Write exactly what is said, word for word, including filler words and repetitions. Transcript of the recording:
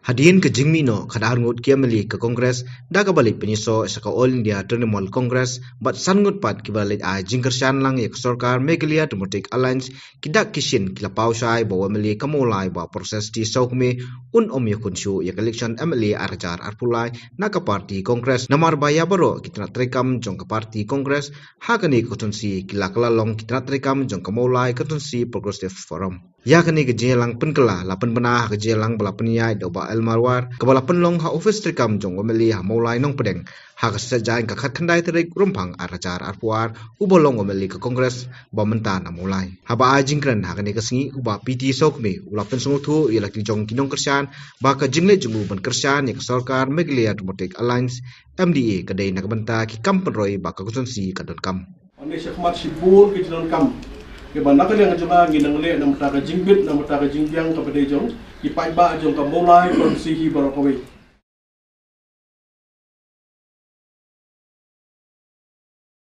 Hadien ka jingmih noh ka arngut ki MLA ka Congress da kaba leit pynïasoh sha ka All India Trinamool Congress bad san ngut pat kiba leit ai jingkyrshan lang ïa ka sorkar Meghalaya Democratic Alliance, ki dak ki shin ki la paw shai ba u MLA ka Mawlai Bah Prestone T Sawkmie un ym ïakhun shuh ïa ka election MLA ar hajar arphew lai na ka party Congress, namar ba ïa baroh ki tnat treikam jong ka party Congress ha kane ka constituency ki la kylla long ki tnat treikam jong ka Mawlai Constituency Progressive Forum. Ïa kane ka jingïalang pynkylla la pynbna ha ka jingïalang ba la pynïaid da u Bah L Marwar, kaba la pynlong ha ophis treikam jong u MLA ha Mawlai Nongpdeng ha ka sngi Saitjaiñ ka khatkhyndai tarik Rymphang ar hajar arphew ar, uba long u MLA ka Congress ba mynta na Mawlai. Haba ai jingkren ha kane ka sngi, u Bah P T Sawkmie u la pynsngewthuh ïa la ki jong ki nongkyrshan ba ka jingleit jong u ban kyrshan ïa ka sorkar Meghalaya Democratic Alliance, MDA, ka dei na ka bynta ki kam pynroi ba ka constituency ka donkam. Ynda shakhmat shibun ki jingdonkam kiba na ka liang jong nga ngi nang leh na ka bynta ka jingbit, na ka bynta ka jingbiang kaba dei jong ki paidbah jong ka Mawlai Constituency hi baroh kawei.